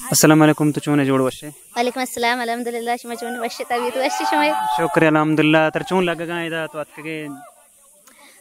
السلام علیکم، تو چون ئے؟ جوڑ وش ئے؟ وعلیکم السلام، الحمدللہ، شما چون ئے؟ وش ئے، طبیعت وش ئے شمئے؟ شکر الحمدللہ۔ ترا چون لگگا ادا تو اتکگے؟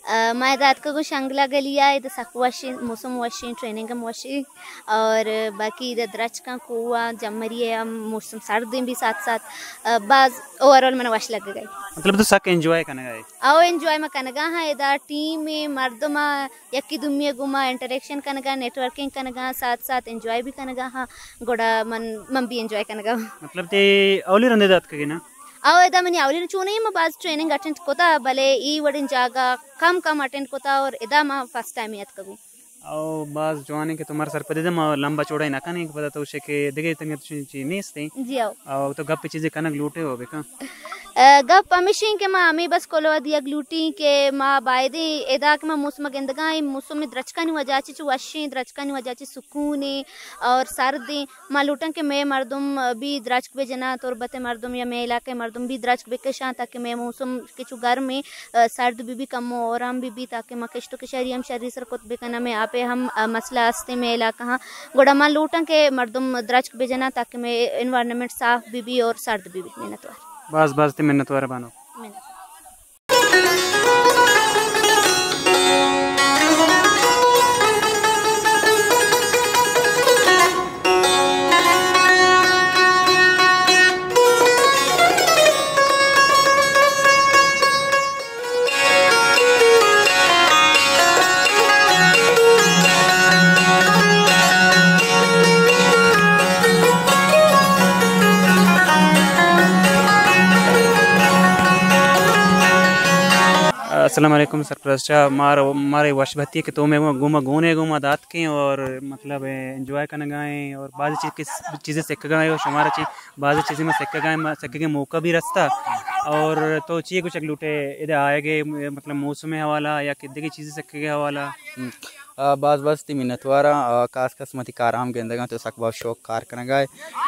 آ، ما ادا اتکگوں شنگلا گلی ءَ، ادا سک وشیں، موسم وشیں، ٹریننگ ہم وشیں، اور باقی ادا درچکاں، کوہ آں، جمری ءَ ہم موسم سردیں بھی ساتھ ساتھ، آ، باز اوورآل من وش لگگا۔ مطلب تو سک انجوائے کنگا ئے؟ او انجوائے ما کنگا ہاں، ادا ٹیم ءِ مردم آں، یکے دومی ءَ گوما انٹریکشن کنگا، نیٹ ورکنگ کنگا، ساتھ ساتھ انجوائے بھی کنگا ہاں، گڑا من، من بھی انجوائے کنگا ہاں۔ مطلب تے اولی رندے ادا اتکگے نا؟ او ادا منی اولی رند چونیں، ما باز ٹریننگ اٹینڈ کتا، بلے ای وڑیں جاگہ کم کم اٹینڈ کتا اور ادا ما فرسٹ ٹائم اتکگوں۔ او باز جوانیں کہ تو مارا سرپدی دے، ما لمبا چوڑا نہ کنیں کہ پدا تو شے کہ دگہ تنگہ چی، چی نیستیں۔ جی او۔ او تو گپ چیزے کنگ لوٹے ہو بکن۔ آ، گپ ہمیشیں کہ ما ہمیں بس کلوہ دیگ لوٹیں کہ ما بایدیں ادا کہ ما موسم گندگا ایں، موسم درچکانی وجہ چی چو وشیں، درچکانی وجہ چی سکونیں اور سردیں۔ ما لوٹاں کہ مئے مردم بھی درچک بہ جناں، تربت ءِ مردم یا مئے علاقہ ءِ مردم بھی درچک بہ کشاں، تاکہ مئے موسم کہ چو گرم ایں، آ، سرد بہ بی، کمو آرام بہ بی، تاکہ ما کشت و کشاری ہم شری سر کت بہ کناں۔ مئے آپ ءِ ہم، آ، مسئلہ ہستیں مئے علاقہ ہاں۔ گڑا ما لوٹاں کہ مردم درچک بہ جناں، تاکہ مئے انوائرنمنٹ صاف بہ بی اور سرد بہ بی۔ منتوار۔ باز باز تے منتوار بانو۔ منتوار۔ السلام علیکم سرپرست شاہ، مار، مارے وش بھتی کہ تو مئے گوما، گوما گون ئے، گوما داتکیں اور مطلب انجوائے کنگا ایں اور بعض چیز، چیزیں سکگا ایں اور شمارا چی بعض چیزیں ما سکگا ایں، ما سکگے موقع بھی رستا۔ اور تو چی گوشگ لوٹے ادا آئیگے، مطلب موسم حوالہ یا کہ دگہ چیزیں سکگے حوالہ؟ ہم۔ آ، باز باز تی منتواراں، آ، کاس کاس ما تی کاراں ہم گندگاں، تو سک باز شوق کار کنگا ئے۔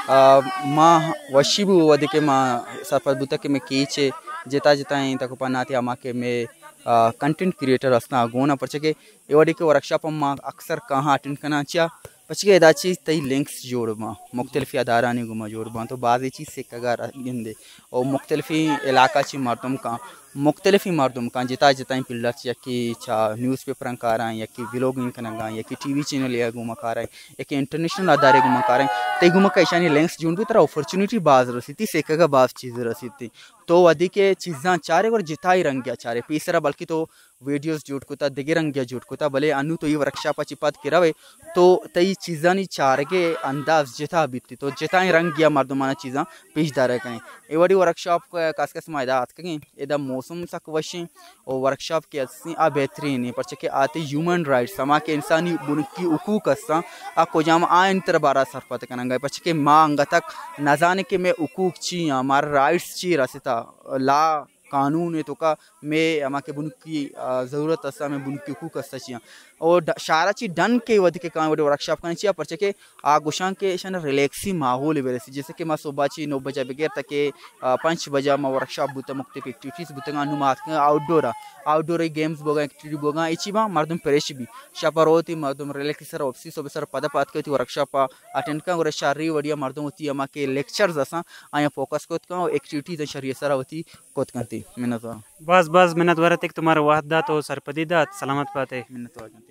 آ، ما وشی بو وھدے کہ ما سرپد بوتگ کہ مئے کیچ ءِ جتا جتا ایں تک پنا تی ہما کہ مئے، آ، کنٹینٹ کریئٹر ہستاں گون آں، پرچہ کہ اے وڑی کہ ورکشاپ ہم ما اکثر کاہاں اٹینڈ کناں، چیا پرچہ کہ ادا چی تئی لنکس جوڑ باں، مختلفیں ادارانی گوما جوڑ باں، تو بازیں چیز سکگا ر-، گندے۔ او مختلفیں علاقہ چی مردم کاں، مختلفیں مردم کاں، جتا جتائیں فیلڈ چی، یکے چا نیوز پیپراں کاراں، یکے ولاگنگ کنگاں، یکے ٹی وی چینل یا گوما کاراں، یکے انٹرنیشنل ادارے گوما کاراں۔ تئی گوما کہ ایشانی لنکس جوڑ بی، ترا اپرچونیٹی باز رسیتی، سکگا باز چیز رسیتی۔ تو وھدے کہ چیزاں چارے، گڑا جتائی رنگیا چارے، پیسرا بلکہ تو ویڈیوز جوڑ کتا، دگہ رنگیا جوڑ کتا، بلے انو تو اے ورکشاپ چی پد کہ روے تو تئی چیزانی چارگے انداز جتا بیتی، تو جتائیں رنگیا مردمانا چیزاں پیش دارے کنیں۔ اے وڑی ورکشاپ کاس کاس ما ادا آتکگیں، ادا موسم سک وشیں او ورکشاپ کہ ہستیں آ بہترینیں، پرچہ کہ آ تئی ہیومن رائٹس، ہما کہ انسانی بنکی حقوق ہستاں، آ کجام آ انتر بارا سرپد کننگا، پرچہ کہ ما انگتک نزانیں کہ مئے حقوق چی آں، مارا رائٹس چی رستا، لا قانون ءِ توکا مئے ہما کہ بنکی، آ، ضرورت است، ہمے بنکی حقوق است چیاں۔ او ڈ-، شہر چی ڈن کہ وھدے کہ کاں وڑے ورکشاپ کنیں چیا، پرچہ کہ آ گوشاں کہ ایشان ریلیکسی ماحول برسی، جیسے کہ ما صبح چی نو بجہ بگر تک کہ، آ، پنچ بجہ ما ورکشاپ بوتا، مختلف ایکٹیویٹیز بوتگاں، انو ما آتکگاں آؤٹ ڈور آ، آؤٹ ڈور گیمز بوگاں، ایکٹیویٹی بوگاں، اے چی باں مردم فریش بی، شپ روتی مردم ریلیکسی سر وپسی، صبح سر پدا پاد کہ وتی ورکشاپ آ اٹینڈ کن، گڑا شری وڑیا مردم وتی ہما کہ لیکچرز اساں، آیاں فوکس کت کن و ایکٹیویٹیز شری سرا وتی کت کنتی۔ منتوار۔ باز باز منتوار اتک، تو مارا وھد دات و سرپدی دات، سلامت باتے۔ منتوار جان۔